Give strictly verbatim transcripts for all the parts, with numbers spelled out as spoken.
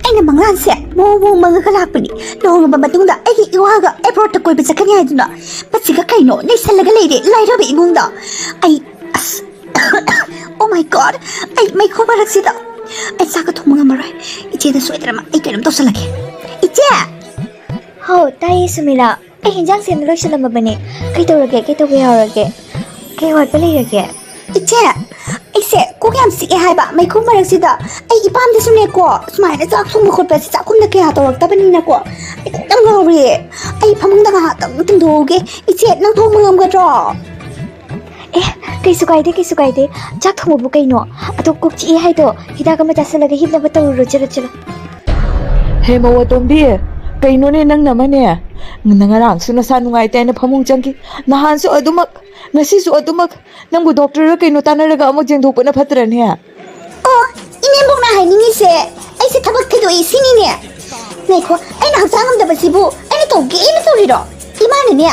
ꯑꯩꯅ ꯃꯪꯂꯥꯟꯁꯦ ꯃꯑꯣꯡ ꯃꯑꯣꯡ ꯃꯪꯉꯒ ꯂꯥꯛꯄꯅꯤ꯫ ꯂꯨꯍꯣꯡꯉꯕ ꯃꯇꯨꯡꯗ ꯑꯩꯒꯤ ꯏꯋꯥꯒ ꯑꯦꯕ꯭ꯔꯣꯠꯇ ꯀꯣꯏꯕ ꯆꯠꯀꯅꯤ ꯍꯥꯏꯗꯨꯅ ꯃꯁꯤꯒ ꯀꯩꯅꯣ ꯅꯩꯁꯜꯂꯒ ꯂꯩꯔꯦ ꯂꯥꯏꯔꯕ ꯏꯃꯨꯡꯗ꯫ ꯑꯩ ꯑꯁ ꯑꯣ ꯃꯥꯏ ꯒꯣꯗ, ꯑꯩ ꯃꯩꯈꯨ ꯃꯔꯛꯁꯤꯗ ꯑꯩ ꯆꯥꯛꯀ ꯊꯣꯡꯕ ꯉꯝꯃꯔꯣꯏ꯫ ꯏꯆꯦꯗ ꯁꯣꯏꯗꯅꯃꯛ ꯑꯩ ꯀꯩꯅꯣꯝ ꯇꯧꯁꯜꯂꯒꯦ꯫ ꯏꯆꯦ! ꯍꯥꯎ, ꯇꯥꯏꯌꯦ ꯁꯨꯃꯤꯂꯥ꯫ ꯑꯩ ꯍꯤꯟꯖꯥꯡ ꯁꯦꯝꯕ ꯂꯣꯏꯁꯤꯜꯂꯝꯃꯕꯅꯦ꯫ ꯀꯩ ꯇꯧꯔꯒꯦ? ꯀꯩ ꯇꯧꯕ ꯌꯥꯎꯔꯒꯦ? ꯀꯩ ꯋꯥꯠꯄ ꯂꯩꯔꯒꯦ? ꯏꯆꯦ, ꯑꯩꯁꯦ ꯀꯣꯛ ꯌꯥꯝ ꯆꯤꯛꯑꯦ ꯍꯥꯏꯕ ꯃꯩꯈꯨ ꯃꯔꯛꯁꯤꯗ꯫ ꯑꯩ ꯏꯄꯥꯝꯗꯁꯨꯅꯦꯀꯣ, ꯁꯨꯃꯥꯏꯅ ꯆꯥꯛ ꯊꯣꯡꯕ ꯈꯣꯠꯄꯁꯦ ꯆꯥꯛꯈꯨꯝꯗ ꯀꯌꯥ ꯇꯧꯔꯛꯇꯕꯅꯤꯅꯀꯣ, ꯑꯩ ꯀꯣꯛ ꯌꯥꯝ ꯉꯥꯎꯔꯦ꯫ ꯑꯩ ꯐꯃꯨꯡꯗ ꯉꯥꯏꯍꯥꯛꯇꯪ ꯇꯨꯝꯊꯣꯛꯍꯧꯒꯦ꯫ ꯏꯆꯦ, ꯅꯪ ꯊꯣꯡꯕ ꯉꯝꯒꯗ꯭ꯔꯣ? ꯑꯦ, ꯀꯩꯁꯨ ꯀꯥꯏꯗꯦ, ꯀꯩꯁꯨ ꯀꯥꯏꯗꯦ꯫ ꯆꯥꯛ ꯊꯣꯡꯕꯕꯨ ꯀꯩꯅꯣ? ꯑꯗꯣ ꯀꯣꯛ ꯆꯤꯛꯑꯦ ꯍꯥꯏꯗꯣ ꯍꯤꯗꯥꯛ ꯑꯃ ꯆꯥꯁꯤꯜꯂꯒ ꯍꯤꯞꯅꯕ ꯇꯧꯔꯨꯔꯣ꯫ ꯆꯠꯂꯣ, ꯆꯠꯂꯣ꯫ ꯍꯦ, ꯃꯧ ꯑꯇꯣꯝꯕꯤ, ꯀꯩꯅꯣꯅꯦ ꯅꯪꯅ ꯑꯃꯅꯦ? ꯅ-, ꯉꯔꯥꯡꯁꯨ ꯅꯁꯥ ꯅꯨꯡꯉꯥꯏꯇꯦ ꯍꯥꯏꯅ ꯐꯃꯨꯡ ꯆꯪꯈꯤ, ꯅꯍꯥꯟꯁꯨ ꯑꯗꯨꯃꯛ, ꯉꯁꯤꯁꯨ ꯑꯗꯨꯃꯛ꯫ ꯅꯪꯕꯨ ꯗꯣꯛꯇꯔꯔ ꯀꯩꯅꯣ ꯇꯥꯟꯅꯔꯒ ꯑꯃꯨꯛ ꯌꯦꯡꯊꯣꯛꯄꯅ ꯐꯠꯇ꯭ꯔꯅꯦ? ꯑꯣ, ꯏꯅꯦꯝꯕꯣꯛꯅ ꯍꯥꯏꯅꯤꯡꯉꯤꯁꯦ ꯑꯩꯁꯦ ꯊꯕꯛ ꯊꯤꯗꯣꯛꯏ ꯁꯤꯅꯤꯅꯦ꯫ ꯉꯥꯏꯈꯣ, ꯑꯩꯅ ꯍꯛꯆꯥꯡ ꯉꯝꯗꯕꯁꯤꯕꯨ ꯑꯩꯅ ꯇꯧꯒꯦꯅ ꯇꯧꯔꯤꯔꯣ? ꯏꯃꯥꯅꯅꯦ,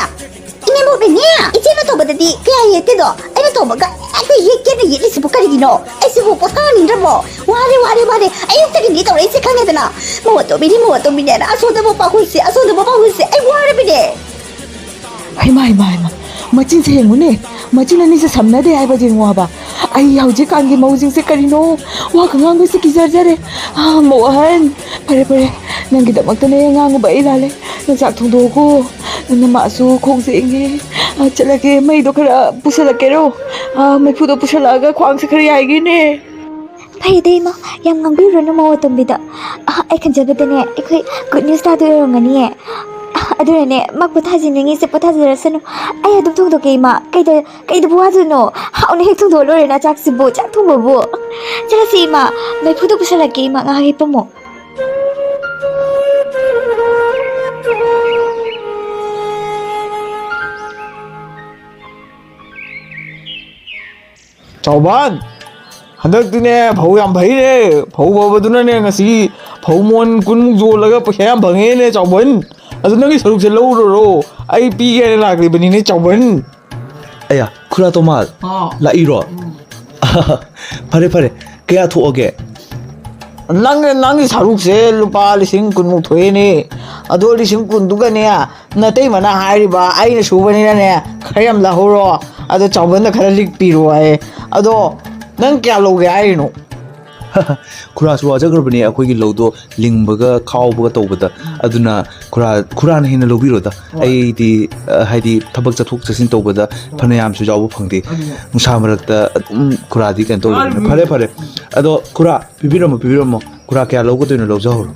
ꯏꯅꯦꯝꯕꯣꯛꯅꯅꯦ, ꯏꯆꯦꯅ ꯇꯧꯕꯗꯗꯤ ꯀꯌꯥ ꯌꯦꯠꯇꯦꯗꯣ, ꯑꯩꯅ ꯇꯧꯕꯒ ꯍꯦꯛꯇ ꯌꯦꯠꯀꯦꯅ ꯌꯦꯠꯂꯤꯁꯤꯕꯨ ꯀꯔꯤꯒꯤꯅꯣ? ꯑꯩꯁꯤꯕꯨ ꯄꯣꯊꯥꯅꯤꯡꯗ꯭ꯔꯕꯣ? ꯋꯥꯔꯦ, ꯋꯥꯔꯦ, ꯋꯥꯔꯦ꯫ ꯑꯌꯨꯛꯇꯒꯤꯅꯦ ꯇꯧꯔꯛꯏꯁꯦ ꯈꯪꯉꯦꯗꯅ꯫ ꯃꯧ ꯑꯇꯣꯝꯕꯤꯅꯤ, ꯃꯧ ꯑꯇꯣꯝꯕꯤꯅꯦꯅ ꯑꯁꯣꯟꯗꯕ ꯄꯥꯈꯨꯜꯁꯦ, ꯑꯁꯣꯟꯗꯕ ꯄꯥꯈꯨꯜꯁꯦ꯫ ꯑꯩ ꯋꯥꯔꯕꯅꯦ꯫ ꯍꯩꯃꯥ, ꯍꯩꯃꯥ, ꯍꯩꯃꯥ꯫ ꯃꯆꯤꯟꯁꯦ ꯌꯦꯡꯉꯨꯅꯦ꯫ ꯃꯆꯤꯟ ꯑꯅꯤꯁꯦ ꯁꯝꯅꯗꯦ ꯍꯥꯏꯕ ꯌꯦꯡꯉꯣ ꯍꯥꯏꯕ꯫ ꯑꯩ ꯍꯧꯖꯤꯛꯀꯥꯟꯒꯤ ꯃꯧꯁꯤꯡꯁꯦ ꯀꯔꯤꯅꯣ? ꯋꯥꯒ ꯉꯥꯡꯕꯁꯦ ꯀꯤꯖꯖꯔꯦ꯫ ꯑꯥ, ꯃꯧ ꯑꯍꯟ꯫ ꯐꯔꯦ, ꯐꯔꯦ꯫ ꯅꯪꯒꯤꯗꯃꯛꯇꯅꯦ ꯉꯥꯡꯉꯨꯕ ꯑꯩ ꯂꯥꯜꯂꯦ꯫ ꯅꯪ ꯆꯥꯛ ꯊꯣꯡꯗꯣꯛꯑꯣꯀꯣ꯫ ꯅꯃꯥꯁꯨ ꯈꯣꯡꯁꯦ ꯏꯪꯉꯦ꯫ ꯑꯥ, ꯆꯠꯂꯒꯦ꯫ ꯃꯩꯗꯣ ꯈꯔ ꯄꯨꯁꯜꯂꯛꯀꯦꯔꯣ? ꯑꯥ, ꯃꯩꯐꯨꯗꯣ ꯄꯨꯁꯜꯂꯛꯑꯒ ꯈ꯭ꯋꯥꯡꯁꯦ ꯈꯔ ꯌꯥꯏꯒꯦꯅꯦ꯫ ꯐꯩꯗ ꯏꯃꯥ, ꯌꯥꯝ ꯉꯥꯡꯕꯤꯔꯨꯔꯅꯨ ꯃꯧ ꯑꯇꯣꯝꯕꯤꯗ꯫ ꯑ, ꯑꯩ ꯈꯟꯖꯕꯗꯅꯦ, ꯑꯩꯈꯣꯏ ꯒꯨꯗ ꯅ꯭ꯌꯨꯁ ꯇꯥꯗꯣꯏ ꯑꯣꯏꯔꯝꯒꯅꯤꯌꯦ꯫ ꯑ, ꯑꯗꯨꯅꯅꯦ, ꯃꯥ ꯄꯣꯊꯥꯖꯅꯤꯡꯉꯤꯁꯦ ꯄꯣꯊꯥꯖꯔꯁꯅꯨ꯫ ꯑꯩ ꯑꯗꯨꯝ ꯊꯣꯡꯗꯣꯛꯀꯦ ꯏꯃꯥ꯫ ꯀꯩꯗ-, ꯀꯩꯗꯕꯨ ꯋꯥꯗꯣꯏꯅꯣ? ꯍꯥꯎꯅ ꯍꯦꯛ ꯊꯣꯡꯗꯣꯛꯑ ꯂꯣꯏꯔꯦꯅ ꯆꯥꯛꯁꯤꯕꯨ, ꯆꯥꯛ ꯊꯣꯡꯕꯕꯨ꯫ ꯆꯠꯂꯁꯤ ꯏꯃꯥ, ꯃꯩꯐꯨꯗꯣ ꯄꯨꯁꯜꯂꯛꯀꯦ ꯏꯃꯥ, ꯉꯥꯏꯍꯥꯛ ꯍꯤꯞꯄꯝꯃꯣ꯫ ꯆꯥꯎꯕꯟ, ꯍꯟꯗꯛꯇꯤꯅꯦ ꯐꯧ ꯌꯥꯝ ꯐꯩꯅꯦ꯫ ꯐꯧ ꯐꯕꯗꯨꯅꯅꯦ ꯉꯁꯤ ꯐꯧ ꯃꯣꯟ ꯀꯨꯟꯃꯨꯛ ꯌꯣꯜꯂꯒ ꯄꯩꯁꯥ ꯌꯥꯝ ꯐꯪꯉꯦꯅꯦ ꯆꯥꯎꯕꯟ꯫ ꯑꯗꯨ ꯅꯪꯒꯤ ꯁꯔꯨꯛꯁꯦ ꯂꯧꯔꯨꯔꯣ, ꯑꯩ ꯄꯤꯒꯦꯅ ꯂꯥꯛꯂꯤꯕꯅꯤꯅꯦ ꯆꯥꯎꯕꯟ꯫ ꯑꯌꯥ, ꯈꯨꯔꯥ ꯇꯣꯃꯥꯜ, ꯍꯥꯎ꯫ ꯂꯥꯛꯏꯔꯣ? ꯎꯝ꯫ ꯐꯔꯦ, ꯐꯔꯦ, ꯀꯌꯥ ꯊꯣꯛꯑꯒꯦ? ꯅꯪ ꯅꯪꯒꯤ ꯁꯔꯨꯛꯁꯦ ꯂꯨꯄꯥ ꯂꯤꯁꯤꯡ ꯀꯨꯟꯃꯨꯛ ꯊꯣꯛꯑꯦꯅꯦ꯫ ꯑꯗꯣ ꯂꯤꯁꯤꯡ ꯀꯨꯟꯗꯨꯒꯅꯦ, ꯅꯇꯩꯃꯅ ꯍꯥꯏꯔꯤꯕ ꯑꯩꯅ ꯁꯨꯕꯅꯤꯅꯅꯦ, ꯈꯔ ꯌꯥꯝ ꯂꯧꯍꯧꯔꯣ꯫ ꯑꯗꯣ ꯆꯥꯎꯕꯅ ꯈꯔ ꯂꯤꯛꯄꯤꯔꯣ ꯍꯥꯏꯌꯦ꯫ ꯑꯗꯣ ꯅꯪ ꯀꯌꯥ ꯂꯧꯒꯦ ꯍꯥꯏꯔꯤꯅꯣ? ꯈꯨꯔꯥꯁꯨ ꯋꯥꯖꯈ꯭ꯔꯕꯅꯦ ꯑꯩꯈꯣꯏꯒꯤ ꯂꯧꯗꯣ ꯂꯤꯡꯕꯒ ꯈꯥꯎꯕꯒ ꯇꯧꯕꯗ꯫ ꯑꯗꯨꯅ ꯈꯨꯔꯥ ꯈꯨꯔꯥꯅ ꯍꯦꯟꯅ ꯂꯧꯕꯤꯔꯣꯗ꯫ ꯑꯩꯗꯤ ꯑ, ꯍꯥꯏꯗꯤ ꯊꯕꯛ ꯆꯠꯊꯣꯛ ꯆꯠꯁꯤꯟ ꯇꯧꯕꯗ ꯐꯅꯌꯥꯝꯁꯨ ꯌꯥꯎꯕ ꯐꯪꯗꯦ꯫ ꯅꯨꯡꯁꯥ ꯃꯔꯛꯇ ꯑꯗꯨꯝ ꯈꯨꯔꯥꯗꯤ ꯀꯩꯅꯣ ꯇꯧꯔꯤꯕꯅꯤꯅ꯫ ꯐꯔꯦ, ꯐꯔꯦ꯫ ꯑꯗꯣ ꯈꯨꯔꯥ, ꯄꯤꯕꯤꯔꯝꯃꯣ, ꯄꯤꯕꯤꯔꯝꯃꯣ꯫ ꯈꯨꯔꯥ ꯀꯌꯥ ꯂꯧꯒꯗꯣꯏꯅꯣ ꯂꯧꯖꯍꯧꯔꯣ꯫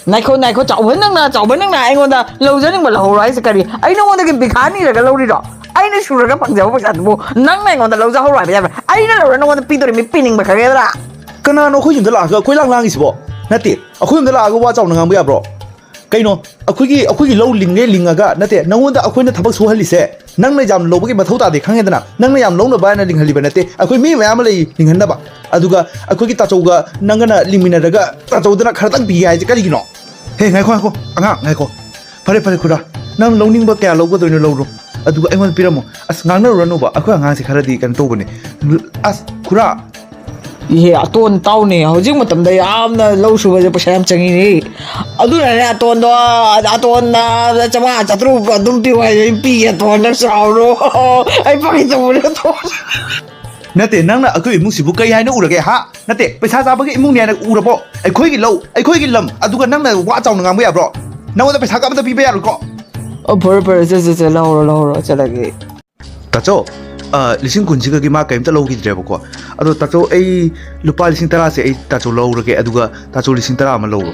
ꯉꯥꯏꯈꯣ, ꯉꯥꯏꯈꯣ, ꯆꯥꯎꯕ ꯅꯪꯅ, ꯆꯥꯎꯕ ꯅꯪꯅ ꯑꯩꯉꯣꯟꯗ ꯂꯧꯖꯅꯤꯡꯕ ꯂꯧꯍꯧꯔꯣ ꯍꯥꯏꯁꯦ ꯀꯔꯤ? ꯑꯩ ꯅꯉꯣꯟꯗꯒꯤ ꯕꯤꯈꯥ ꯅꯤꯔꯒ ꯂꯧꯔꯤꯔꯣ? ꯑꯩꯅ ꯁꯨꯔꯒ ꯐꯪꯖꯕ ꯄꯩꯁꯥꯗꯨꯕꯨ ꯅꯪꯅ ꯑꯩꯉꯣꯟꯗ ꯂꯧꯖꯍꯧꯔꯣ ꯍꯥꯏꯕ ꯌꯥꯕ꯭ꯔꯥ? ꯑꯩꯅ ꯂꯧꯔ ꯅꯉꯣꯟꯗ ꯄꯤꯗꯣꯔꯤ, ꯃꯤ ꯄꯤꯅꯤꯡꯕ ꯈꯪꯒꯗ꯭ꯔꯥ? ꯀꯅꯥꯅꯣ ꯑꯩꯈꯣꯏ ꯌꯨꯝꯗ ꯂꯥꯛꯑꯒ ꯑꯩꯈꯣꯏ ꯂꯥꯡ ꯂꯥꯡꯉꯤꯁꯤꯕꯣ? ꯅꯠꯇꯦ, ꯑꯩꯈꯣꯏ ꯌꯨꯝꯗ ꯂꯥꯛꯑꯒ ꯋꯥ ꯆꯥꯎꯅ ꯉꯥꯡꯕ ꯌꯥꯕ꯭ꯔꯣ? ꯀꯩꯅꯣ, ꯑꯩꯈꯣꯏꯒꯤ ꯑꯩꯈꯣꯏꯒꯤ ꯂꯧ ꯂꯤꯡꯒꯦ ꯂꯤꯡꯉꯒ, ꯅꯠꯇꯦ, ꯅꯪꯉꯣꯟꯗ ꯑꯩꯈꯣꯏꯅ ꯊꯕꯛ ꯁꯨꯍꯜꯂꯤꯁꯦ ꯅꯪꯅ ꯌꯥꯝ ꯂꯧꯕꯒꯤ ꯃꯊꯧ ꯇꯥꯗꯦ, ꯈꯪꯉꯦꯗꯅ? ꯅꯪꯅ ꯌꯥꯝ ꯂꯧꯅꯕ ꯍꯥꯏꯅ ꯂꯤꯡꯍꯜꯂꯤꯕ ꯅꯠꯇꯦ, ꯑꯩꯈꯣꯏ ꯃꯤ ꯃꯌꯥꯝ ꯑꯃ ꯂꯩ ꯂꯤꯡꯍꯟꯅꯕ꯫ ꯑꯗꯨꯒ ꯑꯩꯈꯣꯏꯒꯤ ꯇꯥꯆꯧꯒ ꯅꯪꯒꯅ ꯂꯤꯡꯃꯤꯟꯅꯔꯒ ꯇꯥꯆꯧꯗꯅ ꯈꯔꯇꯪ ꯄꯤꯒꯦ ꯍꯥꯏꯁꯦ ꯀꯔꯤꯒꯤꯅꯣ? ꯍꯦ, ꯉꯥꯏꯈꯣ, ꯉꯥꯏꯈꯣ, ꯑꯉꯥꯡ, ꯉꯥꯏꯈꯣ꯫ ꯐꯔꯦ, ꯐꯔꯦ, ꯈꯨꯔꯥ, ꯅꯪ ꯂꯧꯅꯤꯡꯕ ꯀꯌꯥ ꯂꯧꯒꯗꯣꯏꯅꯣ ꯂꯧꯔꯣ, ꯑꯗꯨꯒ ꯑꯩꯉꯣꯟꯗ ꯄꯤꯔꯝꯃꯣ꯫ ꯑꯁ, ꯉꯥꯡꯅꯔꯨꯔꯅꯨꯕ, ꯑꯩꯈꯣꯏ ꯑꯉꯥꯡꯁꯦ ꯈꯔꯗꯤ ꯀꯩꯅꯣ ꯇꯧꯕꯅꯦ꯫ ꯑꯁ, ꯈꯨꯔꯥ, ꯏꯍꯦ, ꯑꯇꯣꯟ, ꯇꯥꯎꯅꯦ, ꯍꯧꯖꯤꯛ ꯃꯇꯝꯗ ꯌꯥꯝꯅ ꯂꯧ ꯁꯨꯕꯁꯦ ꯄꯩꯁꯥ ꯌꯥꯝ ꯆꯪꯉꯤꯅꯦ꯫ ꯑꯗꯨꯅꯅꯦ ꯑꯇꯣꯟꯗꯣ, ꯑꯇꯣꯟꯗ ꯆꯥꯝꯃꯉꯥ ꯆꯥꯇ꯭ꯔꯨꯛ ꯑꯗꯨꯝ ꯄꯤꯌꯨ ꯍꯥꯏꯁꯦ, ꯑꯩ ꯄꯤꯒꯦ, ꯑꯇꯣꯟꯗ, ꯆꯥꯎꯔꯣ꯫ ꯑꯩ ꯐꯥꯒꯤ ꯇꯧꯕꯅꯦ, ꯑꯇꯣꯟ꯫ ꯅꯠꯇꯦ, ꯅꯪꯅ ꯑꯩꯈꯣꯏ ꯏꯃꯨꯡꯁꯤꯕꯨ ꯀꯩ ꯍꯥꯏꯅ ꯎꯔꯒꯦ, ꯍꯥ? ꯅꯠꯇꯦ, ꯄꯩꯁꯥ ꯆꯥꯕꯒꯤ ꯏꯃꯨꯡꯅꯤ ꯍꯥꯏꯅ ꯎꯔꯕꯣ? ꯑꯩꯈꯣꯏꯒꯤ ꯂꯧ, ꯑꯩꯈꯣꯏꯒꯤ ꯂꯝ, ꯑꯗꯨꯒ ꯅꯪꯅ ꯋꯥ ꯆꯥꯎꯅ ꯉꯥꯡꯕ ꯌꯥꯕ꯭ꯔꯣ? ꯅꯪꯉꯣꯟꯗ ꯄꯩꯁꯥꯒ ꯑꯃꯇ ꯄꯤꯕ ꯌꯥꯔꯣꯏꯀꯣ꯫ ꯑꯣ, ꯐꯔꯦ, ꯐꯔꯦ, ꯁꯦ, ꯁꯦ, ꯁꯦ, ꯂꯧꯍꯧꯔꯣ, ꯂꯧꯍꯧꯔꯣ, ꯆꯠꯂꯒꯦ꯫ ꯇꯥꯆꯧ, ꯑ, ꯂꯤꯁꯤꯡ ꯀꯨꯟꯁꯤꯒꯒꯤ ꯃꯥ ꯀꯔꯤꯝꯇ ꯂꯧꯈꯤꯗ꯭ꯔꯦꯕꯀꯣ꯫ ꯑꯗꯣ ꯇꯥꯆꯧ, ꯑꯩ ꯂꯨꯄꯥ ꯂꯤꯁꯤꯡ ꯇꯔꯥꯁꯦ ꯑꯩ ꯇꯥꯆꯧ ꯂꯧꯔꯒꯦ, ꯑꯗꯨꯒ ꯇꯥꯆꯧ ꯂꯤꯁꯤꯡ ꯇꯔꯥ ꯑꯃ ꯂꯧꯔꯣ꯫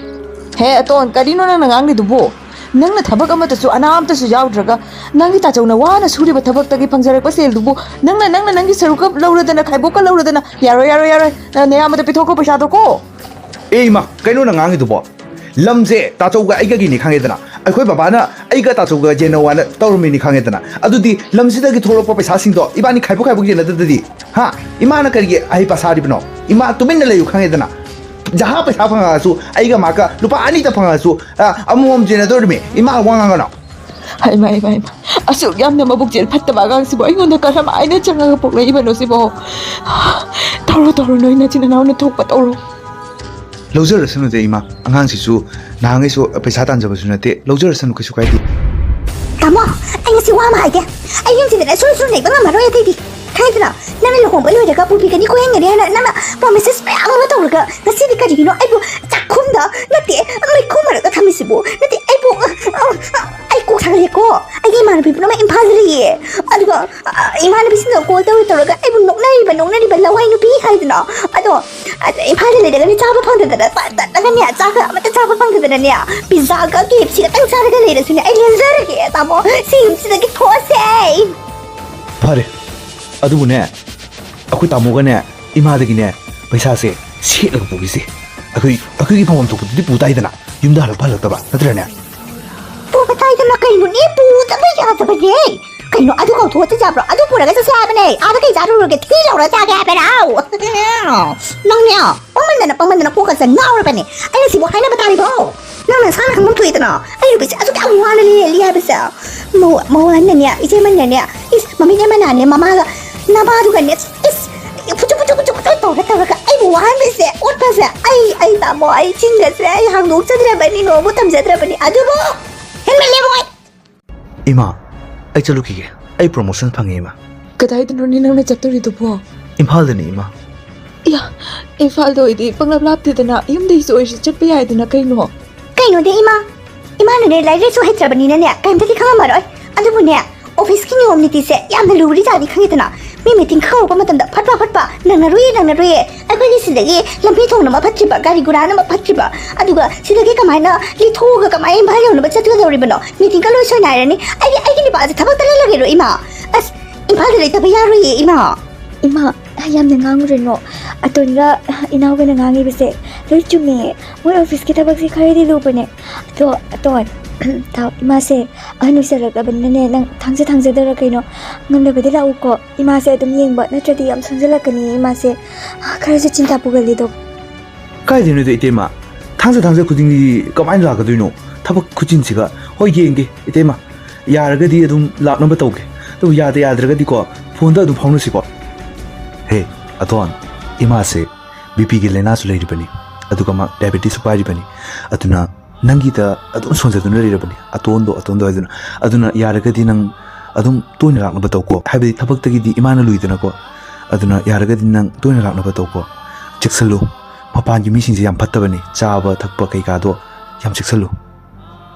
ꯍꯦ, ꯑꯇꯣꯟ, ꯀꯔꯤꯅꯣ ꯅꯪꯅ ꯉꯥꯡꯂꯤꯗꯨꯕꯨ? ꯅꯪꯅ ꯊꯕꯛ ꯑꯃꯠꯇꯁꯨ, ꯑꯅꯥ ꯑꯃꯠꯇꯁꯨ ꯌꯥꯎꯗ꯭ꯔꯒ, ꯅꯪꯒꯤ ꯇꯥꯆꯧꯅ ꯋꯥꯅ ꯁꯨꯔꯤꯕ ꯊꯕꯛꯇꯒꯤ ꯐꯪꯖꯔꯛꯄ ꯁꯦꯜꯗꯨꯕꯨ ꯅꯪꯅ, ꯅꯪꯅ ꯅꯪꯒꯤ ꯁꯔꯨꯛꯀ ꯂꯧꯔꯗꯅ, ꯈꯥꯏꯕꯣꯛꯀ ꯂꯧꯔꯗꯅ, ꯌꯥꯔꯣꯏ, ꯌꯥꯔꯣꯏ, ꯌꯥꯔꯣꯏ꯫ ꯅ-, ꯅꯌꯥꯝꯕꯗ ꯄꯤꯊꯣꯛꯈ꯭ꯔꯣ ꯄꯩꯁꯥꯗꯣ ꯀꯣ꯫ ꯑꯦ ꯏꯃꯥ, ꯀꯩꯅꯣ ꯅꯪ ꯉꯥꯡꯉꯤꯗꯨꯕꯣ? ꯂꯝꯁꯦ ꯇꯥꯆꯧꯒ ꯑꯩꯒꯒꯤꯅꯤ ꯈꯪꯉꯦꯗꯅ, ꯑꯩꯈꯣꯏ ꯕꯕꯥꯅ ꯑꯩꯒ ꯇꯥꯆꯧꯒ ꯌꯦꯟꯅꯧ ꯍꯥꯏꯅ ꯇꯧꯔꯝꯃꯤꯅꯤ ꯈꯪꯉꯦꯗꯅ, ꯑꯗꯨꯗꯤ ꯂꯝꯁꯤꯗꯒꯤ ꯊꯣꯛꯂꯛꯄ ꯄꯩꯁꯥꯁꯤꯡꯗꯣ ꯏꯕꯥꯅꯤ ꯈꯥꯏꯕꯣꯛ ꯈꯥꯏꯕꯣꯛ ꯌꯦꯟꯅꯗꯗꯗꯤ, ꯍꯥ? ꯏꯃꯥꯅ ꯀꯔꯤꯒꯤ ꯑꯍꯩꯄꯥ ꯁꯥꯔꯤꯕꯅꯣ? ꯏꯃꯥ ꯇꯨꯃꯤꯟꯅ ꯂꯩꯌꯨ ꯈꯪꯉꯦꯗꯅ꯫ ꯖꯍꯥ ꯄꯩꯁꯥ ꯐꯪꯉꯛꯑꯁꯨ ꯑꯩꯒ ꯃꯥꯒ ꯂꯨꯄꯥ ꯑꯅꯤꯇ ꯐꯪꯉꯛꯑꯁꯨ, ꯑ, ꯑꯃꯃꯝ ꯌꯦꯟꯅꯗꯣꯔꯤꯃꯤ꯫ ꯏꯃꯥ ꯋꯥ ꯉꯥꯡꯒꯅꯣ꯫ ꯍꯩꯃꯥ, ꯍꯩꯃꯥ, ꯍꯩꯃꯥ꯫ ꯑꯁꯨꯛ ꯌꯥꯝꯅ ꯃꯕꯨꯛ ꯆꯦꯜ ꯐꯠꯇꯕ ꯑꯉꯥꯡꯁꯤꯕꯨ ꯑꯩꯉꯣꯟꯗ ꯀꯔꯝꯍꯥꯏꯅ ꯆꯪꯉꯒ ꯄꯣꯛꯂꯛꯏꯕꯅꯣ ꯁꯤꯕꯣ? ꯇꯧꯔꯣ, ꯇꯧꯔꯣ, ꯅꯣꯏ ꯅꯆꯤꯟ ꯅꯅꯥꯎꯅ ꯊꯣꯛꯄ ꯇꯧꯔꯣ꯫ ꯂꯧꯖꯔꯁꯅꯨꯗ ꯏꯃꯥ, ꯑꯉꯥꯡꯁꯤꯁꯨ ꯅꯍꯥꯟꯈꯩꯁꯨ ꯄꯩꯁꯥ ꯇꯥꯟꯖꯕꯁꯨ ꯅꯠꯇꯦ, ꯂꯧꯖꯔꯁꯅꯨ, ꯀꯩꯁꯨ ꯀꯥꯏꯗꯦ꯫ ꯇꯥꯃꯣ, ꯑꯩ ꯉꯁꯤ ꯋꯥ ꯑꯃ ꯍꯥꯏꯒꯦ꯫ ꯑꯩ ꯌꯨꯝꯁꯤꯗꯅꯦ ꯁꯨꯔ ꯁꯨꯔ ꯂꯩꯕ ꯉꯝꯃꯔꯣꯏ ꯑꯇꯩꯗꯤ꯫ ꯈꯪꯗ꯭ꯔꯥ? ꯅꯪꯅ ꯂꯨꯍꯣꯡꯕ ꯂꯣꯏꯔꯒ ꯄꯨꯕꯤꯒꯅꯤ ꯈꯣꯠꯍꯟꯒꯅꯤ ꯍꯥꯏꯅ ꯅꯪꯅ ꯄ꯭ꯔꯣꯃꯤꯁꯦꯁ ꯃꯌꯥꯝ ꯑꯃ ꯇꯧꯔꯒ ꯉꯁꯤꯗꯤ ꯀꯔꯤꯒꯤꯅꯣ ꯑꯩꯕꯨ ꯆꯥꯛꯈꯨꯝꯗ ꯅꯠꯇꯦ, ꯃꯩꯈꯨ ꯃꯔꯛꯇ ꯊꯝꯃꯤꯁꯤꯕꯨ? ꯅꯠꯇꯦ, ꯑꯩꯕꯨ, ꯑ, ꯑ, ꯑꯩ ꯀꯣꯛ ꯁꯥꯒꯠꯂꯦꯀꯣ꯫ ꯑꯩꯒꯤ ꯏꯃꯥꯟꯅꯕꯤ ꯄꯨꯝꯅꯃꯛ ꯏꯝꯐꯥꯜꯗ ꯂꯩꯌꯦ꯫ ꯑꯗꯨꯒ, ꯑ, ꯏꯃꯥꯟꯅꯕꯤꯁꯤꯡꯗ ꯀꯣꯜ ꯇꯧꯔ ꯇꯧꯔꯒ ꯑꯩꯕꯨ ꯅꯣꯛꯅꯔꯤꯕ, ꯅꯣꯛꯅꯔꯤꯕ ꯂꯋꯥꯏ ꯅꯨꯄꯤ ꯍꯥꯏꯗꯅ꯫ ꯑꯗꯣ, ꯑꯗ ꯏꯝꯐꯥꯜꯗ ꯂꯩꯔꯒꯅ ꯆꯥꯕ ꯐꯪꯗꯗꯅ ꯇꯠ ꯇꯠꯂꯒꯅꯦ, ꯆꯥꯛꯀ ꯑꯃꯠꯇ ꯆꯥꯕ ꯐꯪꯗꯗꯅꯅꯦ, ꯄꯤꯖꯥꯒ ꯀꯦ ꯑꯦꯐ ꯁꯤꯒꯇꯪ ꯆꯥꯔꯒ ꯂꯩꯔꯁꯨꯅꯦ, ꯑꯩ ꯂꯦꯟꯖꯔꯒꯦ ꯇꯥꯃꯣ꯫ ꯁꯤ ꯌꯨꯝꯁꯤꯗꯒꯤ ꯊꯣꯛꯑꯁꯦ꯫ ꯐꯔꯦ, ꯑꯗꯨꯕꯨꯅꯦ, ꯑꯩꯈꯣꯏ ꯇꯥꯃꯣꯒꯅꯦ, ꯏꯃꯥꯗꯒꯤꯅꯦ, ꯄꯩꯁꯥꯁꯦ ꯁꯦꯠꯂꯒ ꯄꯨꯈꯤꯁꯦ꯫ ꯑꯩꯈꯣꯏ, ꯑꯩꯈꯣꯏꯒꯤ ꯐꯪꯐꯝ ꯊꯣꯛꯄꯗꯨꯗꯤ ꯄꯨ ꯇꯥꯏꯗꯅ, ꯌꯨꯝꯗ ꯍꯜꯂꯛꯄ ꯍꯜꯂꯛꯇꯕ, ꯅꯠꯇ꯭ꯔꯅꯦ? ꯄꯨꯕ ꯇꯥꯏꯗꯅ ꯀꯩꯅꯣꯅꯦ? ꯄꯨꯗꯕ ꯌꯥꯗꯕꯅꯦ꯫ ꯀꯩꯅꯣ, ꯑꯗꯨ ꯀꯥꯎꯊꯣꯛꯑ ꯆꯠ ꯌꯥꯕ꯭ꯔꯣ? ꯑꯗꯨ ꯄꯨꯔꯒ ꯆꯠꯁꯦ ꯍꯥꯏꯕꯅꯦ꯫ ꯑꯥꯗ ꯀꯩ ꯆꯥꯔꯨꯔꯒꯦ? ꯊꯤ ꯂꯧꯔ ꯆꯥꯒꯦ ꯍꯥꯏꯕꯔꯣ? ꯅꯪꯅꯦ, ꯄꯪꯃꯟꯗꯅ, ꯄꯪꯃꯟꯗꯅ ꯀꯣꯛꯀꯁꯦ ꯉꯥꯎꯔꯕꯅꯦ꯫ ꯑꯩꯅ ꯁꯤꯕꯨ ꯍꯥꯏꯅꯕ ꯇꯥꯔꯤꯕꯣ? ꯅꯪ ꯅꯁꯥꯅ ꯈꯪꯐꯝ ꯊꯣꯛꯏꯗꯅ꯫ ꯑꯩ ꯅꯨꯄꯤꯁꯦ ꯑꯁꯨꯛ ꯌꯥꯝ ꯋꯥꯅ ꯂꯦꯜꯂꯤ ꯍꯥꯏꯕꯁꯦ꯫ ꯃꯧ-, ꯃꯧ ꯑꯍꯟꯅꯅꯦ, ꯏꯆꯦ ꯑꯃꯅꯅꯦ, ꯏꯁ, ꯃꯃꯤꯠ ꯑꯃꯅꯅꯦ, ꯃꯃꯥꯒ, ꯅꯃꯥꯗꯨꯒꯅꯦ, ꯏꯁ, ꯐꯨꯆꯨ, ꯐꯨꯆꯨ, ꯐꯨꯆꯨ, ꯐꯨꯆꯨ ꯇꯧꯔ, ꯇꯧꯔꯒ ꯑꯩꯕꯨ ꯋꯥꯍꯟꯕꯁꯦ, ꯑꯣꯠꯄꯁꯦ, ꯑꯩ, ꯑꯩ ꯇꯥꯃꯣ, ꯑꯩ ꯆꯤꯟꯒꯁꯦ ꯑꯩ ꯍꯥꯡꯗꯣꯛꯆꯗ꯭ꯔꯕꯅꯤ, ꯅꯣꯡꯕꯨ ꯊꯝꯖꯗ꯭ꯔꯕꯅꯤ꯫ ꯑꯗꯨꯕꯨ ꯍꯦꯟꯃꯜꯂꯦ ꯃꯣꯏ꯫ ꯏꯃꯥ, ꯑꯩ ꯆꯠꯂꯨꯈꯤꯒꯦ꯫ ꯑꯩ ꯄ꯭ꯔꯣꯃꯣꯁꯟ ꯐꯪꯉꯦ, ꯏꯃꯥ꯫ ꯀꯗꯥꯏꯗꯅꯣꯅꯦ ꯅꯪꯅ ꯆꯠꯇꯣꯔꯤꯗꯨꯕꯣ? ꯏꯝꯐꯥꯜꯗꯅꯤ, ꯏꯃꯥ꯫ ꯏꯌꯥ, ꯏꯝꯐꯥꯜꯗ ꯑꯣꯏꯗꯤ ꯄꯪꯂꯥꯞ ꯂꯥꯞꯇꯦꯗꯅ, ꯌꯨꯝꯗꯒꯤꯁꯨ ꯑꯣꯏꯔꯁꯨ ꯆꯠꯄ ꯌꯥꯏꯗꯅ ꯀꯩꯅꯣ? ꯀꯩꯅꯣꯗꯤ ꯏꯃꯥ, ꯏꯃꯥꯅꯅꯦ ꯂꯥꯏꯔꯤꯛ ꯂꯥꯏꯁꯨ ꯍꯩꯇ꯭ꯔꯕꯅꯤꯅꯅꯦ ꯀꯩꯝꯇꯗꯤ ꯈꯪꯉꯝꯃꯔꯣꯏ꯫ ꯑꯗꯨꯕꯨꯅꯦ, ꯑꯣꯐꯤꯁꯀꯤ ꯅꯤꯌꯣꯝ ꯅꯤꯇꯤꯁꯦ ꯌꯥꯝꯅ ꯂꯨꯔꯤꯖꯥꯠꯅꯤ, ꯈꯪꯉꯤꯗꯅ꯫ ꯃꯤ ꯃꯤꯇꯤꯡ ꯀꯧꯔꯛꯄ ꯃꯇꯝꯗ ꯐꯠ ꯐꯠ ꯐꯠ ꯐꯠ ꯅꯪꯅꯔꯨꯏꯌꯦ, ꯅꯪꯅꯔꯨꯏꯌꯦ꯫ ꯑꯩꯈꯣꯏꯒꯤ ꯁꯤꯗꯒꯤ ꯂꯝꯕꯤ ꯊꯣꯡꯅ ꯑꯃ ꯐꯠꯇ꯭ꯔꯤꯕ, ꯒꯥꯔꯤ ꯒꯨꯔꯥꯅ ꯑꯃ ꯐꯠꯇ꯭ꯔꯤꯕ, ꯑꯗꯨꯒ ꯁꯤꯗꯒꯤ ꯀꯃꯥꯏꯅ ꯂꯤꯊꯣꯛꯑꯒ ꯀꯃꯥꯏꯅ ꯏꯝꯐꯥꯜ ꯌꯧꯅꯕ ꯆꯠꯀꯗꯧꯔꯤꯕꯅꯣ? ꯃꯤꯇꯤꯡꯒ ꯂꯣꯏ ꯁꯣꯏꯅꯥꯏꯔꯅꯤ꯫ ꯑꯩꯒꯤ, ꯑꯩꯒꯤ ꯅꯨꯄꯥꯁꯦ ꯊꯕꯛꯇ ꯂꯩꯍꯜꯂꯒꯦꯔꯣ, ꯏꯃꯥ? ꯑꯁ, ꯏꯝꯐꯥꯜꯗ ꯂꯩꯇꯕ ꯌꯥꯔꯣꯏꯌꯦ, ꯏꯃꯥ꯫ ꯏꯃꯥ, ꯌꯥꯝꯅ ꯉꯥꯡꯉꯨꯔꯅꯣ꯫ ꯑꯇꯣꯟꯒ ꯏꯅꯥꯎꯒꯅ ꯉꯥꯡꯉꯤꯕꯁꯦ ꯂꯣꯏ ꯆꯨꯝꯃꯦ꯫ ꯃꯣꯏ ꯑꯣꯐꯤꯁꯀꯤ ꯊꯕꯛꯁꯦ ꯈꯔꯗꯤ ꯂꯨꯕꯅꯦ꯫ ꯑꯗꯣ ꯑꯇꯣꯟ, ꯇꯥꯎ, ꯏꯃꯥꯁꯦ ꯑꯍꯟ ꯑꯣꯏꯁꯜꯂꯛꯂꯕꯅꯤꯅꯅꯦ, ꯅꯪ ꯊꯥꯡꯖ ꯊꯥꯡꯖꯗꯔ ꯀꯩꯅꯣ ꯉꯝꯂꯕꯗꯤ ꯂꯥꯛꯎꯀꯣ꯫ ꯏꯃꯥꯁꯦ ꯑꯗꯨꯝ ꯌꯦꯡꯕ ꯅꯠꯇ꯭ꯔꯗꯤ ꯌꯥꯝ ꯁꯣꯟꯖꯜꯂꯛꯀꯅꯤ꯫ ꯏꯃꯥꯁꯦ ꯈꯔꯁꯨ ꯆꯤꯟꯇꯥ ꯄꯨꯒꯜꯂꯤꯗꯣ꯫ ꯀꯥꯏꯗꯩꯅꯣꯗ ꯏꯇꯩꯃ, ꯊꯥꯡꯖ ꯊꯥꯡꯖ ꯈꯨꯗꯤꯡꯒꯤ ꯀꯃꯥꯏꯅ ꯂꯥꯛꯀꯗꯣꯏꯅꯣ? ꯊꯕꯛ ꯈꯨꯆꯤꯟꯁꯤꯒ꯫ ꯍꯣꯏ, ꯌꯦꯡꯒꯦ ꯏꯇꯩꯃ, ꯌꯥꯔꯒꯗꯤ ꯑꯗꯨꯝ ꯂꯥꯛꯅꯕ ꯇꯧꯒꯦ꯫ ꯑꯗꯨꯕꯨ ꯌꯥꯗ ꯌꯥꯗ꯭ꯔꯒꯗꯤꯀꯣ, ꯐꯣꯟꯗ ꯑꯗꯨꯝ ꯐꯥꯎꯅꯁꯤꯀꯣ꯫ ꯍꯦ ꯑꯇꯣꯟ, ꯏꯃꯥꯁꯦ ꯕꯤ ꯄꯤꯒꯤ ꯂꯥꯏꯅꯥꯁꯨ ꯂꯩꯔꯤꯕꯅꯤ꯫ ꯑꯗꯨꯒ ꯃꯥ ꯗꯥꯏꯕꯦꯇꯤꯁꯁꯨ ꯄꯥꯏꯔꯤꯕꯅꯤ꯫ ꯑꯗꯨꯅ ꯅꯪꯒꯤꯗ ꯑꯗꯨꯝ ꯁꯣꯟꯖꯗꯨꯅ ꯂꯩꯔꯕꯅꯤ, "ꯑꯇꯣꯟꯗꯣ, ꯑꯇꯣꯟꯗꯣ" ꯍꯥꯏꯗꯨꯅ꯫ ꯑꯗꯨꯅ ꯌꯥꯔꯒꯗꯤ ꯅꯪ ꯑꯗꯨꯝ ꯇꯣꯏꯅ ꯂꯥꯛꯅꯕ ꯇꯧꯀꯣ, ꯍꯥꯏꯕꯗꯤ ꯊꯕꯛꯇꯒꯤꯗꯤ ꯏꯃꯥꯅ ꯂꯨꯏꯗꯅꯀꯣ꯫ ꯑꯗꯨꯅ ꯌꯥꯔꯒꯗꯤ ꯅꯪ ꯇꯣꯏꯅ ꯂꯥꯛꯅꯕ ꯇꯧꯀꯣ꯫ ꯆꯦꯛꯁꯜꯂꯨ, ꯃꯄꯥꯟꯒꯤ ꯃꯤꯁꯤꯡꯁꯦ ꯌꯥꯝ ꯐꯠꯇꯕꯅꯤ, ꯆꯥꯕ ꯊꯛꯄ ꯀꯩꯀꯥꯗꯣ ꯌꯥꯝ ꯆꯦꯛꯁꯜꯂꯨ꯫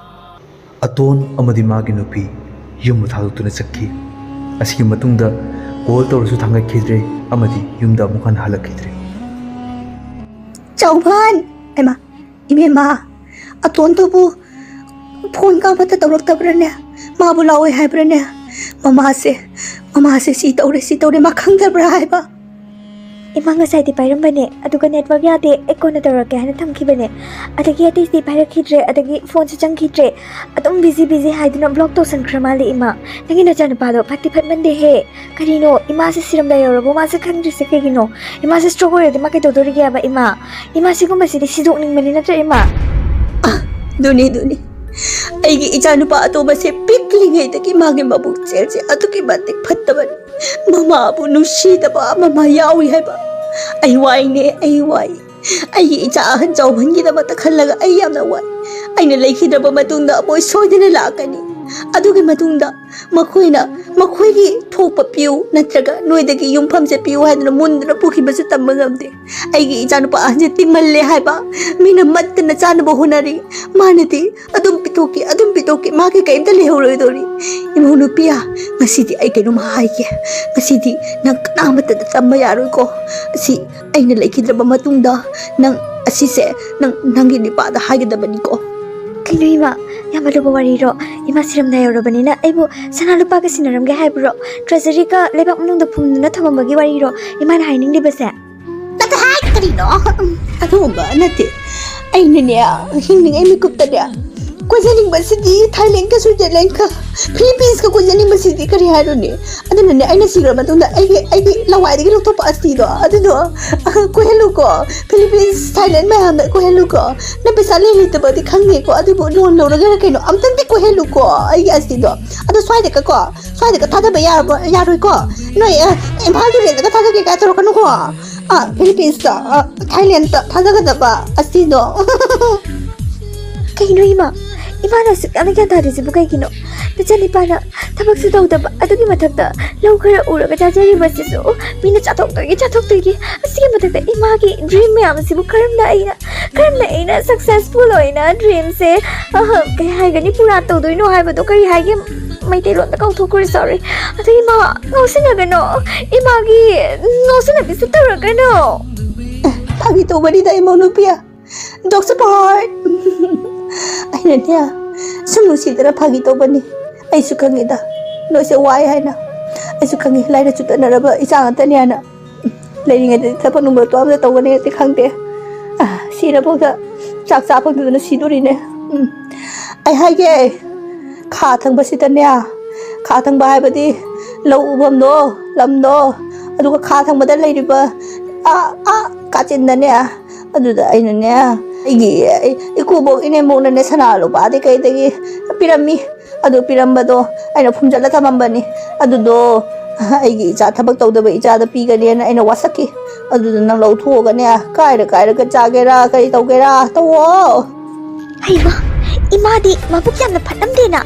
ꯑꯇꯣꯟ ꯑꯃꯗꯤ ꯃꯥꯒꯤ ꯅꯨꯄꯤ ꯌꯨꯝꯕꯨ ꯊꯥꯗꯣꯛꯇꯨꯅ ꯆꯠꯈꯤ꯫ ꯑꯁꯤꯒꯤ ꯃꯇꯨꯡꯗ ꯀꯣꯜ ꯇꯧꯔꯁꯨ ꯊꯥꯡꯒꯠꯈꯤꯗ꯭ꯔꯦ ꯑꯃꯗꯤ ꯌꯨꯝꯗ ꯑꯃꯨꯛ ꯍꯟꯅ ꯍꯜꯂꯛꯈꯤꯗ꯭ꯔꯦ꯫ ꯆꯥꯎꯕꯟ! ꯍꯩꯃꯥ, ꯏꯕꯦꯝꯃ, ꯑꯇꯣꯟꯗꯨꯕꯨ ꯐꯣꯟꯒ ꯑꯃꯠꯇ ꯇꯧꯔꯛꯇꯕ꯭ꯔꯥꯅꯦ? ꯃꯥꯕꯨ ꯂꯥꯛꯑꯣꯏ ꯍꯥꯏꯕ꯭ꯔꯥꯅꯦ? ꯃꯃꯥꯁꯦ, ꯃꯃꯥꯁꯦ ꯁꯤ ꯇꯧꯔꯦ, ꯁꯤ ꯇꯧꯔꯦ, ꯃꯥ ꯈꯪꯗꯕ꯭ꯔꯥ ꯍꯥꯏꯕ? ꯏꯃꯥ, ꯉꯁꯥꯏꯗꯤ ꯄꯥꯏꯔꯝꯕꯅꯦ, ꯑꯗꯨꯒ ꯅꯦꯠꯋꯥꯔꯛ ꯌꯥꯗꯦ, ꯑꯩ ꯀꯣꯟꯅ ꯇꯧꯔꯛꯀꯦ ꯍꯥꯏꯅ ꯊꯝꯈꯤꯕꯅꯦ꯫ ꯑꯗꯒꯤ ꯑꯇꯩꯗꯤ ꯄꯥꯏꯔꯛꯈꯤꯗ꯭ꯔꯦ, ꯑꯗꯒꯤ ꯐꯣꯟꯁꯨ ꯆꯪꯈꯤꯗ꯭ꯔꯦ꯫ ꯑꯗꯨꯝ ꯕꯤꯖꯤ ꯕꯤꯖꯤ ꯍꯥꯏꯗꯨꯅ ꯕ꯭ꯂꯣꯛ ꯇꯧꯁꯟꯈ꯭ꯔ ꯃꯥꯜꯂꯦ ꯏꯃꯥ꯫ ꯅꯪꯒꯤ ꯅꯆꯥꯅꯨꯄꯥꯗꯣ ꯐꯠꯇꯤ ꯐꯠꯃꯟꯗꯦꯍꯦ꯫ ꯀꯔꯤꯅꯣ, ꯏꯃꯥꯁꯦ ꯁꯤꯔꯝꯗꯥꯏ ꯌꯧꯔꯕꯣ ꯃꯥꯁꯦ ꯈꯪꯗ꯭ꯔꯤꯁꯦ ꯀꯩꯒꯤꯅꯣ? ꯏꯃꯥꯁꯦ ꯁ꯭ꯇ꯭ꯔꯣꯛ ꯑꯣꯏꯔꯗꯤ ꯃꯥ ꯀꯩꯗꯧꯗꯣꯔꯤꯒꯦ ꯍꯥꯏꯕ ꯏꯃꯥ? ꯏꯃꯥ ꯁꯤꯒꯨꯝꯕꯁꯤꯗꯤ ꯁꯤꯗꯣꯛꯅꯤꯡꯕꯅꯤ ꯅꯠꯇ꯭ꯔ ꯏꯃꯥ? ꯑꯗꯨꯅꯤ, ꯑꯗꯨꯅꯤ꯫ ꯑꯩꯒꯤ ꯏꯆꯥꯅꯨꯄꯥ ꯑꯇꯣꯝꯕꯁꯦ ꯄꯤꯛꯂꯤꯉꯩꯗꯒꯤ ꯃꯥꯒꯤ ꯃꯕꯨꯛ ꯆꯦꯜꯁꯦ ꯑꯗꯨꯛꯀꯤ ꯃꯇꯤꯛ ꯐꯠꯇꯕꯅꯤ꯫ ꯃꯃꯥꯕꯨ ꯅꯨꯡꯁꯤꯗꯕ ꯃꯃꯥ ꯌꯥꯎꯏ ꯍꯥꯏꯕ꯫ ꯑꯩ ꯋꯥꯏꯅꯦ, ꯑꯩ ꯋꯥꯏ꯫ ꯑꯩꯒꯤ ꯏꯆꯥ ꯑꯍꯟ ꯆꯥꯎꯕꯟꯒꯤꯗꯃꯛꯇ ꯈꯜꯂꯒ ꯑꯩ ꯌꯥꯝꯅ ꯋꯥꯏ꯫ ꯑꯩꯅ ꯂꯩꯈꯤꯗ꯭ꯔꯕ ꯃꯇꯨꯡꯗ ꯃꯣꯏ ꯁꯣꯏꯗꯅ ꯂꯥꯛꯀꯅꯤ꯫ ꯑꯗꯨꯒꯤ ꯃꯇꯨꯡꯗ ꯃꯈꯣꯏꯅ ꯃꯈꯣꯏꯒꯤ ꯊꯣꯛꯄ ꯄꯤꯌꯨ ꯅꯠꯇ꯭ꯔꯒ ꯅꯣꯏꯗꯒꯤ ꯌꯨꯝꯐꯝꯁꯦ ꯄꯤꯌꯨ ꯍꯥꯏꯗꯨꯅ ꯃꯨꯟꯗꯨꯅ ꯄꯨꯈꯤꯕꯁꯨ ꯇꯝꯕ ꯉꯝꯗꯦ꯫ ꯑꯩꯒꯤ ꯏꯆꯥꯅꯨꯄꯥ ꯑꯍꯟꯁꯦ ꯇꯤꯡꯃꯜꯂꯦ ꯍꯥꯏꯕ꯫ ꯃꯤꯅ ꯃꯠꯇꯅ ꯆꯥꯅꯕ ꯍꯣꯠꯅꯔꯤ꯫ ꯃꯥꯅꯗꯤ ꯑꯗꯨꯝ ꯄꯤꯊꯣꯛꯀꯦ, ꯑꯗꯨꯝ ꯄꯤꯊꯣꯛꯀꯦ, ꯃꯥꯒꯤ ꯀꯔꯤꯝꯇ ꯂꯩꯍꯧꯔꯣꯏꯗꯧꯔꯤ꯫ ꯏꯃꯧ ꯅꯨꯄꯤꯌꯥ, ꯉꯁꯤꯗꯤ ꯑꯩ ꯀꯩꯅꯣꯝ ꯍꯥꯏꯒꯦ꯫ ꯉꯁꯤꯗꯤ ꯅꯪ ꯀꯅꯥꯃꯠꯇꯗ ꯇꯝꯕ ꯌꯥꯔꯣꯏꯀꯣ꯫ ꯑꯁꯤ ꯑꯩꯅ ꯂꯩꯈꯤꯗ꯭ꯔꯕ ꯃꯇꯨꯡꯗ ꯅꯪ ꯑꯁꯤꯁꯦ ꯅꯪ ꯅꯪꯒꯤ ꯅꯨꯄꯥꯗ ꯍꯥꯏꯒꯗꯕꯅꯤꯀꯣ꯫ ꯀꯩꯅꯣ ꯏꯃꯥ, ꯌꯥꯝ ꯑꯔꯨꯕ ꯋꯥꯔꯤꯔꯣ? ꯏꯃꯥ ꯁꯤꯔꯝꯗꯥ ꯌꯧꯔꯕꯅꯤꯅ ꯑꯩꯕꯨ ꯁꯅꯥ ꯂꯨꯄꯥꯒ ꯁꯤꯟꯅꯔꯝꯒꯦ ꯍꯥꯏꯕ꯭ꯔꯣ? ꯇ꯭ꯔꯦꯖꯔꯤꯒ ꯂꯩꯕꯥꯛ ꯃꯅꯨꯡꯗ ꯐꯨꯝꯗꯨꯅ ꯊꯝꯃꯝꯕꯒꯤ ꯋꯥꯔꯤꯔꯣ ꯏꯃꯥꯅ ꯍꯥꯏꯅꯤꯡꯂꯤꯕꯁꯦ? ꯅꯠꯇꯦ ꯍꯥꯏ, ꯀꯔꯤꯅꯣ? ꯎꯝ, ꯑꯗꯨꯒꯨꯝꯕ ꯅꯠꯇꯦ꯫ ꯑꯩꯅꯅꯦ, ꯍꯤꯡꯂꯤꯉꯩ ꯃꯤꯀꯨꯞꯇꯅꯦ, ꯀꯣꯏꯖꯅꯤꯡꯕꯁꯤꯗꯤ ꯊꯥꯏꯂꯦꯟꯒ ꯁ꯭ꯋꯤꯖꯔꯂꯦꯟꯒ ꯐꯤꯂꯤꯄꯤꯟꯁꯀ ꯀꯣꯏꯖꯅꯤꯡꯕꯁꯤꯗꯤ ꯀꯔꯤ ꯍꯥꯏꯔꯨꯅꯤ? ꯑꯗꯨꯅꯅꯦ, ꯑꯩꯅ ꯁꯤꯈ꯭ꯔ ꯃꯇꯨꯡꯗ ꯑꯩꯒꯤ, ꯑꯩꯒꯤ ꯂꯋꯥꯏꯗꯒꯤ ꯂꯧꯊꯣꯛꯄ ꯑꯁꯤꯗꯣ, ꯑꯗꯨꯗꯣ, ꯑ, ꯀꯣꯏꯍꯜꯂꯨꯀꯣ꯫ ꯐꯤꯂꯤꯄꯤꯟꯁ, ꯊꯥꯏꯂꯦꯟ ꯃꯌꯥꯝꯗ ꯀꯣꯏꯍꯜꯂꯨꯀꯣ꯫ ꯅꯪ ꯄꯩꯁꯥ ꯂꯩ ꯂꯩꯇꯕꯗꯤ ꯈꯪꯗꯦꯀꯣ, ꯑꯗꯨꯕꯨ ꯂꯣꯟ ꯂꯧꯔꯒꯔ ꯀꯩꯅꯣ ꯑꯝꯇꯪꯗꯤ ꯀꯣꯏꯍꯜꯂꯨꯀꯣ ꯑꯩꯒꯤ ꯑꯁꯤꯗꯣ꯫ ꯑꯗꯣ ꯁ꯭ꯋꯥꯏꯗꯒꯀꯣ, ꯁ꯭ꯋꯥꯏꯗꯒ ꯊꯥꯗꯕ ꯌꯥꯔꯕ-, ꯌꯥꯔꯣꯏꯀꯣ꯫ ꯅꯣꯏ, ꯑ, ꯏꯝꯐꯥꯜ ꯇꯨꯔꯦꯜꯗꯒ ꯊꯥꯗꯒꯦ ꯀꯥꯏ ꯇꯧꯔꯛꯀꯅꯨꯀꯣ꯫ ꯑꯥ, ꯐꯤꯂꯤꯄꯤꯟꯁꯇ, ꯑꯥ, ꯊꯥꯏꯂꯦꯟꯗ ꯊꯥꯖꯒꯗꯕ ꯑꯁꯤꯗꯣ꯫ ꯀꯩꯅꯣ ꯏꯃꯥ? ꯏꯃꯥꯅ ꯑꯁꯨꯛ ꯌꯥꯝꯅ ꯒ꯭ꯌꯥꯟ ꯇꯥꯗ꯭ꯔꯤꯁꯤꯕꯨ ꯀꯩꯒꯤꯅꯣ? ꯅꯆꯥꯅꯤꯄꯥꯅ ꯊꯕꯛꯁꯨ ꯇꯧꯗꯕ, ꯑꯗꯨꯒꯤ ꯃꯊꯛꯇ ꯂꯧ ꯈꯔ ꯎꯔꯒ ꯆꯥꯖꯔꯤꯕꯁꯤꯁꯨ ꯃꯤꯅ ꯆꯥꯊꯣꯛꯇꯣꯏꯒꯤ, ꯆꯥꯊꯣꯛꯇꯣꯏꯒꯤ꯫ ꯑꯁꯤꯒꯤ ꯃꯊꯛꯇ ꯏꯃꯥꯒꯤ ꯗ꯭ꯔꯤꯝ ꯃꯌꯥꯝꯁꯤꯕꯨ ꯀꯔꯝꯅ ꯑꯩꯅ, ꯀꯔꯝꯅ ꯑꯩꯅ ꯁꯛꯁꯦꯁꯐꯨꯜ ꯑꯣꯏꯅ ꯗ꯭ꯔꯤꯝꯁꯦ, ꯑꯍ, ꯀꯩ ꯍꯥꯏꯒꯅꯤ, ꯄꯨꯔꯥ ꯇꯧꯗꯣꯏꯅꯣ ꯍꯥꯏꯕꯗꯣ? ꯀꯔꯤ ꯍꯥꯏꯒꯦ? ꯃꯩꯇꯩꯂꯣꯟꯗ ꯀꯥꯎꯊꯣꯛꯈ꯭ꯔꯦ, ꯁꯣꯔꯤ꯫ ꯑꯗꯨ ꯏꯃꯥ, ꯉꯥꯎꯁꯤꯟꯅꯒꯅꯣ꯫ ꯏꯃꯥꯒꯤ ꯉꯥꯎꯁꯤꯟꯅꯕꯤꯁꯦ ꯇꯧꯔꯛꯀꯅꯣ꯫ ꯐꯥꯒꯤ ꯇꯧꯕꯅꯤꯗ, ꯏꯃꯧ ꯅꯨꯄꯤ꯫ ꯗꯣꯛꯇꯔ ꯄꯥꯔ꯫ ꯑꯩꯅꯅꯦ, ꯁꯨꯝ ꯅꯨꯡꯁꯤꯗꯅ ꯐꯥꯒꯤ ꯇꯧꯕꯅꯤ꯫ ꯑꯩꯁꯨ ꯈꯪꯉꯤꯗ, ꯅꯣꯏꯁꯦ ꯋꯥꯏ ꯍꯥꯏꯅ꯫ ꯑꯩꯁꯨ ꯈꯪꯉꯤ, ꯂꯥꯏꯔ ꯆꯨꯠꯇꯅꯔꯕ ꯏꯆꯥ ꯉꯥꯛꯇꯅꯤ ꯍꯥꯏꯅ꯫ ꯂꯩꯔꯤꯉꯩꯗꯗꯤ ꯊꯕꯛ ꯅꯨꯡꯕꯛꯇꯣ ꯑꯝꯇ ꯇꯧꯒꯅꯦꯗꯤ ꯈꯪꯗꯦ꯫ ꯑ, ꯁꯤꯔꯐꯥꯎꯗ ꯆꯥꯛ ꯆꯥ ꯐꯪꯗꯗꯅ ꯁꯤꯗꯣꯔꯤꯅꯦ꯫ ꯎꯝ꯫ ꯑꯩ ꯍꯥꯏꯒꯦ, ꯈꯥ ꯊꯪꯕꯁꯤꯗꯅꯦ, ꯈꯥ ꯊꯪꯕ ꯍꯥꯏꯕꯗꯤ ꯂꯧ ꯎꯐꯝꯗꯣ, ꯂꯝꯗꯣ, ꯑꯗꯨꯒ ꯈꯥ ꯊꯪꯕꯗ ꯂꯩꯔꯤꯕ ꯑꯥ, ꯑꯥ, ꯀꯥꯆꯤꯟꯗꯅꯦ, ꯑꯗꯨꯗ ꯑꯩꯅꯅꯦ, ꯑꯩꯒꯤ, ꯑꯩ, ꯏꯀꯨꯕꯣꯛ ꯏꯅꯦꯝꯕꯣꯛꯅꯅꯦ ꯁꯅꯥ ꯂꯨꯄꯥꯗꯤ ꯀꯩꯗꯒꯤ ꯄꯤꯔꯝꯃꯤ꯫ ꯑꯗꯨ ꯄꯤꯔꯝꯕꯗꯣ ꯑꯩꯅ ꯐꯨꯝꯖꯤꯜꯂ ꯊꯝꯃꯝꯕꯅꯤ꯫ ꯑꯗꯨꯗꯣ ꯑꯩꯒꯤ ꯏꯆꯥ, ꯊꯕꯛ ꯇꯧꯗꯕ ꯏꯆꯥꯗ ꯄꯤꯒꯅꯦꯅ ꯑꯩꯅ ꯋꯥꯁꯛꯈꯤ꯫ ꯑꯗꯨꯗ ꯅꯪ ꯂꯧꯊꯣꯛꯑꯒꯅꯦ, ꯀꯥꯏꯔ ꯀꯥꯏꯔꯒ ꯆꯥꯒꯦꯔꯥ, ꯀꯔꯤ ꯇꯧꯒꯦꯔꯥ ꯇꯧꯋꯣ꯫ ꯍꯩꯃꯥ, ꯏꯃꯥꯗꯤ ꯃꯕꯨꯛ ꯌꯥꯝꯅ ꯐꯠꯂꯝꯗꯦꯅ꯫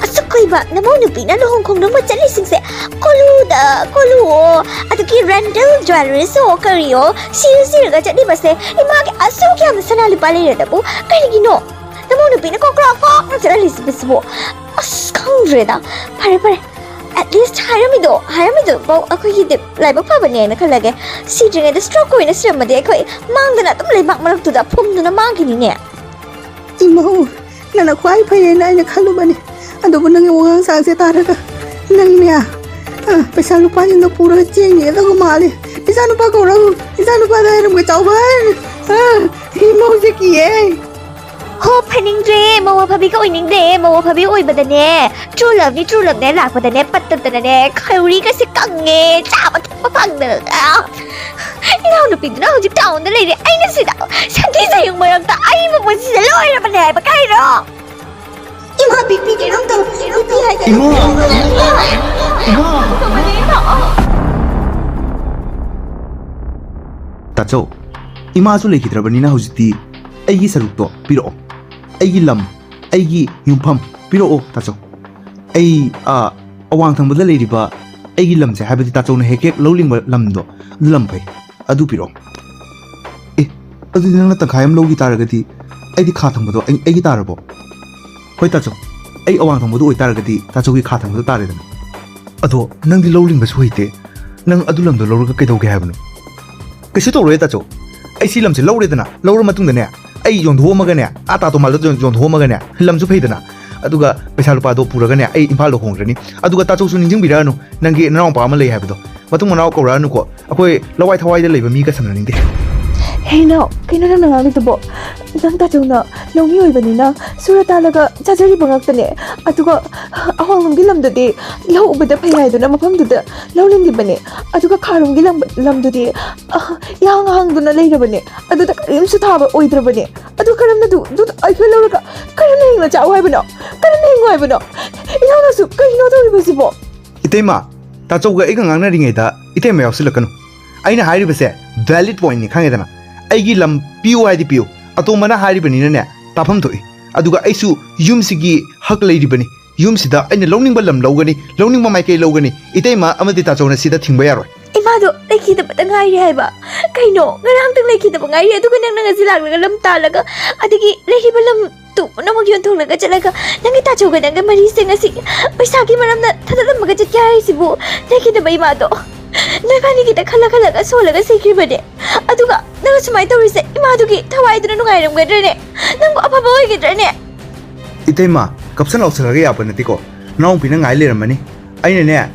ꯑꯁꯨꯛ ꯀꯨꯏꯕ ꯅꯃꯧ ꯅꯨꯄꯤꯅ ꯂꯨꯍꯣꯡ ꯈꯣꯡꯗꯣꯡꯕ ꯆꯠꯂꯤꯁꯤꯡꯁꯦ, ꯀꯣꯂꯨꯗ ꯀꯣꯂꯨꯑꯣ, ꯑꯗꯒꯤ ꯔꯦꯟꯗꯜ ꯖ꯭ꯋꯦꯂꯔꯤꯁꯑꯣ ꯀꯔꯤꯑꯣ, ꯁꯤꯔ ꯁꯤꯔꯒ ꯆꯠꯂꯤꯕꯁꯦ, ꯏꯃꯥꯒꯤ ꯑꯁꯨꯛ ꯌꯥꯝꯅ ꯁꯅꯥ ꯂꯨꯄꯥ ꯂꯩꯔꯗꯕꯨ ꯀꯔꯤꯒꯤꯅꯣ? ꯅꯃꯧ ꯅꯨꯄꯤꯅ ꯀꯣꯛ ꯀ꯭ꯔꯣꯛ ꯀ꯭ꯔꯣꯛꯅ ꯆꯠꯍꯜꯂꯤꯁꯤꯕꯨ? ꯑꯁ, ꯈꯪꯗ꯭ꯔꯦꯗ꯫ ꯐꯔꯦ, ꯐꯔꯦ꯫ ꯑꯦꯠꯂꯤꯁ ꯍꯥꯏꯔꯝꯃꯤꯗꯣ, ꯍꯥꯏꯔꯝꯃꯤꯗꯣ ꯄꯥꯎ ꯑꯩꯈꯣꯏꯒꯤꯗꯤ ꯂꯥꯏꯕꯛ ꯐꯕꯅꯦꯅ ꯈꯜꯂꯒꯦ꯫ ꯁꯤꯗ꯭ꯔꯤꯉꯩꯗ ꯁ꯭ꯇ꯭ꯔꯣꯛ ꯑꯣꯏꯅ ꯁꯤꯔꯝꯃꯗꯤ ꯑꯩꯈꯣꯏ ꯃꯥꯡꯗꯅ ꯑꯗꯨꯝ ꯂꯩꯕꯥꯛ ꯃꯔꯛꯇꯨꯗ ꯐꯨꯝꯗꯨꯅ ꯃꯥꯡꯈꯤꯅꯤꯅꯦ꯫ ꯏꯃꯧ, ꯅꯪꯅ ꯈ꯭ꯋꯥꯏ ꯐꯩꯌꯦꯅ ꯑꯩꯅ ꯈꯜꯂꯨꯕꯅꯤ꯫ ꯑꯗꯨꯕꯨ ꯅꯪꯒꯤ ꯋꯥꯉꯥꯡ ꯁꯥꯉꯥꯡꯁꯦ ꯇꯥꯔꯒ ꯅꯪꯅꯦ, ꯑ, ꯄꯩꯁꯥ ꯂꯨꯄꯥꯁꯤꯡꯗꯣ ꯄꯨꯔꯒ ꯆꯦꯟꯒꯤꯒꯗꯧꯕ ꯃꯥꯜꯂꯤ꯫ ꯏꯆꯥꯅꯨꯄꯥ ꯀꯧꯔꯛꯎ, ꯏꯆꯥꯅꯨꯄꯥꯗ ꯍꯥꯏꯔꯝꯒꯦ, ꯆꯥꯎꯕ꯫ ꯑ, ꯏꯃꯧꯁꯦ ꯀꯤꯌꯦ꯫ ꯍꯣ, ꯐꯅꯤꯡꯗ꯭ꯔꯦ, ꯃꯧ ꯑꯐꯕꯤꯒ ꯑꯣꯏꯅꯤꯡꯗ꯭ꯔꯦ꯫ ꯃꯧ ꯑꯐꯕꯤ ꯑꯣꯏꯕꯗꯅꯦ, ꯇ꯭ꯔꯨ ꯂꯚꯅꯤ, ꯇ꯭ꯔꯨ ꯂꯚꯅꯦ ꯂꯥꯛꯄꯗꯅꯦ, ꯄꯠꯇꯗꯅꯅꯦ, ꯈꯧꯔꯤꯒꯁꯦ ꯀꯪꯉꯦ, ꯆꯥꯕ ꯊꯛꯄ ꯐꯪꯗꯗꯅ꯫ ꯏꯅꯥꯎꯅꯨꯄꯤꯗꯨꯅ ꯍꯧꯖꯤꯛ ꯇꯥꯎꯟꯗ ꯂꯩꯔꯦ, ꯑꯩꯅ ꯁꯤꯗ ꯁꯟꯊꯤ ꯁꯟꯌꯨꯡ ꯃꯔꯛꯇ ꯑꯩꯕꯨ ꯄꯨꯟꯁꯤꯗ ꯂꯣꯏꯔꯕꯅꯦ ꯍꯥꯏꯕ ꯀꯥꯏꯔꯣ? ꯏꯃꯥ, ꯕꯤꯄꯤ ꯀꯩꯅꯣꯝ ꯇꯧꯔꯦ, ꯕꯤꯄꯤ ꯍꯥꯏ ꯀꯩꯅꯣꯝ ꯏꯃꯥ! ꯇꯧꯔꯦ꯫ ꯏꯃꯥ! ꯏꯃꯥ! ꯇꯥꯆꯧ, ꯏꯃꯥꯁꯨ ꯂꯩꯈꯤꯗ꯭ꯔꯕꯅꯤꯅ ꯍꯧꯖꯤꯛꯇꯤ ꯑꯩꯒꯤ ꯁꯔꯨꯛꯇꯣ ꯄꯤꯔꯛꯑꯣ꯫ ꯑꯩꯒꯤ ꯂꯝ, ꯑꯩꯒꯤ ꯌꯨꯝꯐꯝ ꯄꯤꯔꯛꯑꯣ ꯇꯥꯆꯧ꯫ ꯑꯩ, ꯑ, ꯑꯋꯥꯡ ꯊꯪꯕꯗ ꯂꯩꯔꯤꯕ ꯑꯩꯒꯤ ꯂꯝꯁꯦ, ꯍꯥꯏꯕꯗꯤ ꯇꯥꯆꯧꯅ ꯍꯦꯛ ꯍꯦꯛ ꯂꯧ ꯂꯤꯡꯕ ꯂꯝꯗꯣ, ꯑꯗꯨ ꯂꯝ ꯐꯩ, ꯑꯗꯨ ꯄꯤꯔꯛꯑꯣ꯫ ꯑꯦ, ꯑꯗꯨꯗꯤ ꯅꯪꯅ ꯇꯪꯈꯥꯏ ꯑꯃ ꯂꯧꯈꯤ ꯇꯥꯔꯒꯗꯤ ꯑꯩꯗꯤ ꯈꯥ ꯊꯪꯕꯗꯣ ꯑꯩ-, ꯑꯩꯒꯤ ꯇꯥꯔꯕꯣ? ꯍꯣꯏ ꯇꯥꯆꯧ, ꯑꯩ ꯑꯋꯥꯡ ꯊꯪꯕꯗꯣ ꯑꯣꯏꯇꯥꯔꯒꯗꯤ ꯇꯥꯆꯧꯒꯤ ꯈꯥ ꯊꯪꯕꯗꯣ ꯇꯥꯔꯦꯗꯅ꯫ ꯑꯗꯣ ꯅꯪꯗꯤ ꯂꯧ ꯂꯤꯡꯕꯁꯨ ꯍꯩꯇꯦ, ꯅꯪ ꯑꯗꯨ ꯂꯝꯗꯣ ꯂꯧꯔꯒ ꯀꯩꯗꯧꯒꯦ ꯍꯥꯏꯕꯅꯣ? ꯀꯩꯁꯨ ꯇꯧꯔꯣꯏ ꯇꯥꯆꯧ, ꯑꯩ ꯁꯤ ꯂꯝꯁꯦ ꯂꯧꯔꯦꯗꯅ, ꯂꯧꯔ ꯃꯇꯨꯡꯗꯅꯦ, ꯑꯩ ꯌꯣꯟꯊꯣꯛꯑꯝꯃꯒꯅꯦ, ꯑꯥ ꯇꯥ ꯇꯣꯃꯥꯜꯗ ꯌꯣꯟ-, ꯌꯣꯟꯊꯣꯛꯑꯝꯃꯒꯅꯦ, ꯂꯝꯁꯨ ꯐꯩꯗꯅ, ꯑꯗꯨꯒ ꯄꯩꯁꯥ ꯂꯨꯄꯥꯗꯣ ꯄꯨꯔꯒꯅꯦ ꯑꯩ ꯏꯝꯐꯥꯜꯗ ꯍꯣꯡꯈ꯭ꯔꯅꯤ꯫ ꯑꯗꯨꯒ ꯇꯥꯆꯧꯁꯨ ꯅꯤꯡꯁꯤꯡꯕꯤꯔꯛꯑꯅꯨ, ꯅꯪꯒꯤ ꯅꯅꯥꯎꯄꯥ ꯑꯃ ꯂꯩ ꯍꯥꯏꯕꯗꯣ꯫ ꯃꯇꯨꯡ ꯃꯅꯥꯎ ꯀꯧꯔꯛꯑꯅꯨꯀꯣ, ꯑꯩꯈꯣꯏ ꯂꯋꯥꯏ ꯊꯋꯥꯏꯗ ꯂꯩꯕ ꯃꯤꯒ ꯁꯝꯅꯅꯤꯡꯗꯦ꯫ ꯍꯦ ꯏꯅꯥꯎ, ꯀꯩꯅꯣ ꯅꯪꯅ ꯉꯥꯡꯂꯤꯗꯨꯕꯣ? ꯅꯪ ꯇꯥꯆꯧꯅ ꯂꯧꯃꯤ ꯑꯣꯏꯕꯅꯤꯅ ꯁꯨꯔ ꯇꯥꯜꯂꯒ ꯆꯥꯖꯔꯤꯕ ꯉꯥꯛꯇꯅꯦ꯫ ꯑꯗꯨꯒ ꯑꯋꯥꯡꯂꯣꯝꯒꯤ ꯂꯝꯗꯨꯗꯤ ꯂꯧ ꯎꯕꯗ ꯐꯩ ꯍꯥꯏꯗꯨꯅ ꯃꯐꯝꯗꯨꯗ ꯂꯧ ꯂꯤꯡꯂꯤꯕꯅꯦ꯫ ꯑꯗꯨꯒ ꯈꯥꯔꯣꯝꯒꯤ ꯂꯝ-, ꯂꯝꯗꯨꯗꯤ, ꯑ, ꯏꯍꯥꯡ ꯍꯥꯡꯗꯨꯅ ꯂꯩꯔꯕꯅꯦ꯫ ꯑꯗꯨꯗ ꯀꯔꯤꯝꯁꯨ ꯊꯥꯕ ꯑꯣꯏꯗ꯭ꯔꯕꯅꯦ꯫ ꯑꯗꯨ ꯀꯔꯝꯅ ꯑꯗꯨ, ꯑꯗꯨ ꯑꯩꯈꯣꯏ ꯂꯧꯔꯒ ꯀꯔꯝꯅ ꯍꯤꯡꯅ ꯆꯥꯎ ꯍꯥꯏꯕꯅꯣ? ꯀꯔꯝꯅ ꯍꯤꯡꯉꯨ ꯍꯥꯏꯕꯅꯣ? ꯏꯅꯥꯎꯅꯁꯨ ꯀꯩꯅꯣ ꯇꯧꯔꯤꯕꯁꯤꯕꯣ? ꯏꯇꯩꯃ, ꯇꯥꯆꯧꯒ ꯑꯩꯒ ꯉꯥꯡꯅꯔꯤꯉꯩꯗ ꯏꯇꯩꯃ ꯌꯥꯎꯁꯤꯜꯂꯛꯀꯅꯨ꯫ ꯑꯩꯅ ꯍꯥꯏꯔꯤꯕꯁꯦ valid pointꯅꯤ, ꯈꯪꯉꯦꯗꯅ꯫ ꯑꯩꯒꯤ ꯂꯝ ꯄꯤꯌꯨ ꯍꯥꯏꯗꯤ ꯄꯤꯌꯨ, ꯑꯇꯣꯝꯕꯅ ꯍꯥꯏꯔꯤꯕꯅꯤꯅꯅꯦ, ꯇꯥꯐꯝ ꯊꯣꯛꯏ꯫ ꯑꯗꯨꯒ ꯑꯩꯁꯨ ꯌꯨꯝꯁꯤꯒꯤ ꯍꯛ ꯂꯩꯔꯤꯕꯅꯤ꯫ ꯌꯨꯝꯁꯤꯗ ꯑꯩꯅ ꯂꯧꯅꯤꯡꯕ ꯂꯝ ꯂꯧꯒꯅꯤ, ꯂꯧꯅꯤꯡꯕ ꯃꯥꯏꯀꯩ ꯂꯧꯒꯅꯤ꯫ ꯏꯇꯩꯃ ꯑꯃꯗꯤ ꯇꯥꯆꯧꯅ ꯁꯤꯗ ꯊꯤꯡꯕ ꯌꯥꯔꯣꯏ꯫ ꯏꯃꯥꯗꯣ ꯂꯩꯈꯤꯗꯕꯇ ꯉꯥꯏꯔꯤ ꯍꯥꯏꯕ꯫ ꯀꯩꯅꯣ, ꯉꯔꯥꯡꯇꯪ ꯂꯩꯈꯤꯗꯕ ꯉꯥꯏꯔꯤ, ꯑꯗꯨꯒ ꯅꯪꯅ ꯉꯁꯤ ꯂꯥꯛꯂꯒ ꯂꯝ ꯇꯥꯜꯂꯒ, ꯑꯗꯒꯤ ꯂꯩꯔꯤꯕ ꯂꯝ ꯇꯨ ꯄꯨꯝꯅꯃꯛ ꯌꯣꯟꯊꯣꯛꯂꯒ ꯆꯠꯂꯒ ꯅꯪꯒꯤ ꯇꯥꯆꯧꯒ ꯅꯪꯒ ꯃꯔꯤꯁꯦ ꯉꯁꯤ ꯄꯩꯁꯥꯒꯤ ꯃꯔꯝꯅ ꯊꯥꯗꯠꯂꯝꯃꯒ ꯆꯠꯀꯦ ꯍꯥꯏꯔꯤꯁꯤꯕꯨ? ꯂꯩꯈꯤꯗꯕ ꯏꯃꯥꯗꯣ ꯅꯣꯏꯕꯥꯅꯤꯒꯤꯗ ꯈꯜꯂ ꯈꯜꯂꯒ ꯁꯣꯜꯂꯒ ꯁꯤꯈ꯭ꯔꯤꯕꯅꯦ꯫ ꯑꯗꯨꯒ ꯅꯪꯅ ꯁꯨꯃꯥꯏꯅ ꯇꯧꯔꯤꯁꯦ ꯏꯃꯥꯗꯨꯒꯤ ꯊꯋꯥꯏꯗꯨꯅ ꯅꯨꯡꯉꯥꯏꯔꯝꯒꯗ꯭ꯔꯅꯦ? ꯅꯪꯕꯨ ꯑꯐꯕ ꯑꯣꯏꯒꯗ꯭ꯔꯅꯦ? ꯏꯇꯩꯃ, ꯀꯞꯁꯟ ꯂꯥꯎꯁꯜꯂꯒ ꯌꯥꯕ ꯅꯠꯇꯦꯀꯣ꯫ ꯅꯅꯥꯎꯄꯤꯅ ꯉꯥꯏ ꯂꯩꯔꯝꯃꯅꯤ꯫ ꯑꯩꯅꯅꯦ,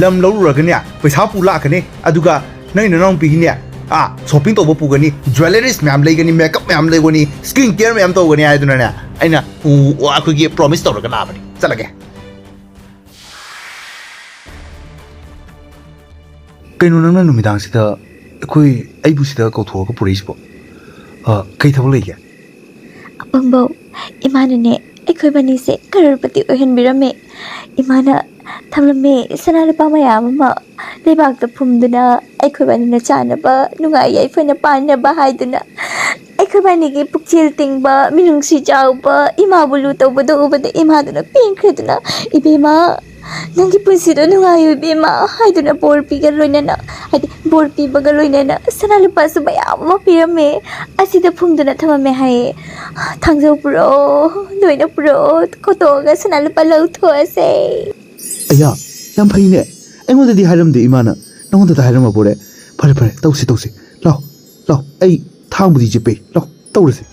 ꯂꯝ ꯂꯧꯔꯨꯔꯒꯅꯦ, ꯄꯩꯁꯥ ꯄꯨ ꯂꯥꯛꯀꯅꯤ꯫ ꯑꯗꯨꯒ ꯅꯪ ꯅꯅꯥꯎꯄꯤꯒꯤꯅꯦ, ꯑꯥ, shopping ꯇꯧꯕ ꯄꯨꯒꯅꯤ, jewelleries ꯃꯌꯥꯝ ꯂꯩꯒꯅꯤ, makeup ꯃꯌꯥꯝ ꯂꯩꯒꯅꯤ, skin care ꯃꯌꯥꯝ ꯇꯧꯒꯅꯤ ꯍꯥꯏꯗꯨꯅꯅꯦ, ꯑꯩꯅ ꯎ-, ꯎ-, ꯑꯩꯈꯣꯏꯒꯤ promise ꯇꯧꯔꯒ ꯂꯥꯛꯑꯕꯅꯤ꯫ ꯆꯠꯂꯒꯦ꯫ ꯀꯩꯅꯣ ꯅꯪꯅ ꯅꯨꯃꯤꯗꯥꯡꯁꯤꯗ ꯑꯩꯈꯣꯏ, ꯑꯩꯕꯨ ꯁꯤꯗ ꯀꯧꯊꯣꯛꯑꯒ ꯄꯨꯔꯛꯏꯁꯤꯕꯣ? ꯑ, ꯀꯩ ꯊꯕꯛ ꯂꯩꯒꯦ? ꯑꯄꯪꯕꯧ, ꯏꯃꯥꯅꯅꯦ ꯑꯩꯈꯣꯏ ꯕꯥꯅꯤꯁꯦ ꯀꯔꯣꯔꯄꯇꯤ ꯑꯣꯏꯍꯟꯕꯤꯔꯝꯃꯦ꯫ ꯏꯃꯥꯅ ꯊꯝꯂꯝꯃꯦ꯫ ꯁꯅꯥ ꯂꯨꯄꯥ ꯃꯌꯥꯝ ꯑꯃ ꯂꯩꯕꯥꯛꯇ ꯐꯨꯝꯗꯨꯅ, ꯑꯩꯈꯣꯏꯕꯥꯅꯤꯅ ꯆꯥꯅꯕ, ꯅꯨꯡꯉꯥꯏ ꯌꯥꯏꯐꯅ ꯄꯥꯟꯅꯕ ꯍꯥꯏꯗꯨꯅ, ꯑꯩꯈꯣꯏꯕꯥꯅꯤꯒꯤ ꯄꯨꯛꯆꯦꯜ ꯇꯤꯡꯕ, ꯃꯤꯅꯨꯡꯁꯤ ꯆꯥꯎꯕ ꯏꯃꯥꯕꯨ ꯂꯨ ꯇꯧꯕꯗꯨ ꯎꯕꯗ ꯏꯃꯥꯗꯨꯅ ꯄꯦꯟꯈ꯭ꯔꯦꯗꯨꯅ, "ꯏꯕꯦꯝꯃ, ꯅꯪꯒꯤ ꯄꯨꯟꯁꯤꯗꯣ ꯅꯨꯡꯉꯥꯏꯌꯨ ꯏꯕꯦꯝꯃ" ꯍꯥꯏꯗꯨꯅ ꯕꯣꯔ ꯄꯤꯒ ꯂꯣꯏꯅꯅ, ꯍꯥꯏꯗꯤ ꯕꯣꯔ ꯄꯤꯕꯒ ꯂꯣꯏꯅꯅ ꯁꯅꯥ ꯂꯨꯄꯥꯁꯨ ꯃꯌꯥꯝ ꯑꯃ ꯄꯤꯔꯝꯃꯦ꯫ ꯑꯁꯤꯗ ꯐꯨꯝꯗꯨꯅ ꯊꯝꯃꯝꯃꯦ ꯍꯥꯏꯌꯦ꯫ "ꯊꯥꯡꯖꯧ ꯄꯨꯔꯛꯑꯣ, ꯂꯣꯏꯅ ꯄꯨꯔꯛꯑꯣ, ꯈꯣꯠꯇꯣꯛꯑꯒ ꯁꯅꯥ ꯂꯨꯄꯥ ꯂꯧꯊꯣꯛꯑꯁꯦ"꯫ ꯑꯌꯥ, ꯌꯥꯝ ꯐꯩꯅꯦ꯫ ꯑꯩꯉꯣꯟꯗꯗꯤ ꯍꯥꯏꯔꯝꯗꯦ ꯏꯃꯥꯅ, ꯅꯉꯣꯟꯗꯗ ꯍꯥꯏꯔꯝꯃꯕꯣꯔꯦ? ꯐꯔꯦ ꯐꯔꯦ, ꯇꯧꯁꯤ ꯇꯧꯁꯤ꯫ ꯂꯥꯎ, ꯂꯥꯎ, ꯑꯩ ꯊꯥꯡꯕꯨꯗꯤ ꯆꯤꯞꯄꯦ꯫ ꯂꯥꯎ, ꯇꯧꯔꯁꯤ꯫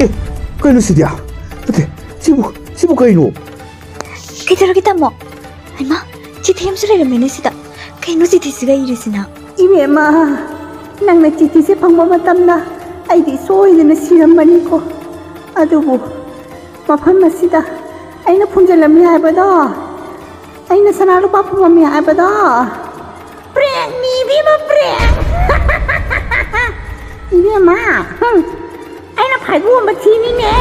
ꯑꯦ, ꯀꯩꯅꯣ ꯁꯤꯗꯤ? ꯅꯠꯇꯦ, ꯁꯤꯕꯨ, ꯁꯤꯕꯨ ꯀꯩꯅꯣ? ꯀꯩꯗꯧꯔꯒꯦ, ꯇꯥꯃꯣ? ꯍꯩꯃꯥ, ꯆꯤꯊꯤ ꯑꯃꯁꯨ ꯂꯩꯔꯝꯃꯦꯅꯦ ꯁꯤꯗ꯫ ꯀꯩꯅꯣ ꯆꯤꯊꯤꯁꯤꯒ ꯏꯔꯤꯁꯤꯅ? ꯏꯕꯦꯝꯃ, ꯅꯪꯅ ꯆꯤꯊꯤꯁꯦ ꯐꯪꯕ ꯃꯇꯝꯗ ꯑꯩꯗꯤ ꯁꯣꯏꯗꯅ ꯁꯤꯔꯝꯃꯅꯤꯀꯣ꯫ ꯑꯗꯨꯕꯨ ꯃꯐꯝ ꯑꯁꯤꯗ ꯑꯩꯅ ꯐꯨꯝꯖꯤꯜꯂꯝꯃꯤ ꯍꯥꯏꯕꯗꯣ, ꯑꯩꯅ ꯁꯅꯥ ꯂꯨꯄꯥ ꯐꯨꯝꯃꯝꯃꯤ ꯍꯥꯏꯕꯗꯣ, ꯄ꯭ꯔꯦꯡꯅꯤ ꯏꯕꯦꯝꯃ, ꯄ꯭ꯔꯦꯡ! ꯏꯕꯦꯝꯃ, ꯍꯨꯝ, ꯑꯩꯅ ꯐꯥꯏꯕꯣꯛ ꯑꯃ ꯊꯤꯅꯤꯅꯦ꯫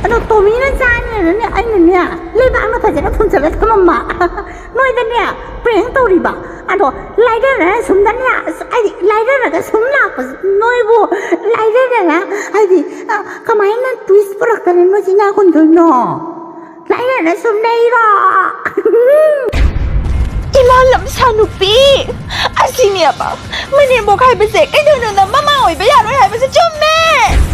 ꯑꯗꯣ ꯇꯣꯃꯤꯅ ꯆꯥꯅꯦꯅꯅꯦ, ꯑꯩꯅꯅꯦ, ꯂꯩꯕꯥꯛꯅ ꯐꯖꯅ ꯐꯨꯝꯖꯤꯜꯂ ꯊꯝꯃꯝꯕ꯫ ꯅꯣꯏꯗꯅꯦ, ꯄ꯭ꯔꯦꯡ ꯇꯧꯔꯤꯕ꯫ ꯑꯗꯣ ꯂꯥꯏꯔꯔ ꯁꯨꯝꯗꯅꯦ, ꯑꯁ, ꯑꯩꯗꯤ ꯂꯥꯏꯔꯔꯒ ꯁꯨꯝ ꯂꯥꯛꯄꯁꯦ, ꯅꯣꯏꯕꯨ ꯂꯥꯏꯔꯔꯒ, ꯍꯥꯏꯗꯤ, ꯑ, ꯀꯃꯥꯏꯅ ꯇ꯭ꯋꯤꯁ ꯄꯨꯔꯛꯇꯅ ꯅꯣꯏꯁꯤ ꯏꯅꯥꯛ ꯈꯨꯟꯗꯣꯏꯅꯣ? ꯂꯥꯏꯔꯅ ꯁꯨꯝ ꯂꯩꯔꯣ꯫ ꯏꯃꯥ ꯂꯝꯁꯥ ꯅꯨꯄꯤ! ꯑꯁꯤꯅꯦꯕ ꯃꯅꯦꯝꯕꯣꯛ ꯍꯥꯏꯕꯁꯦ꯫ ꯀꯩꯗꯧꯅꯨꯡꯗ ꯃꯃꯥ ꯑꯣꯏꯕ ꯌꯥꯔꯣꯏ ꯍꯥꯏꯕꯁꯦ ꯆꯨꯝꯃꯦ!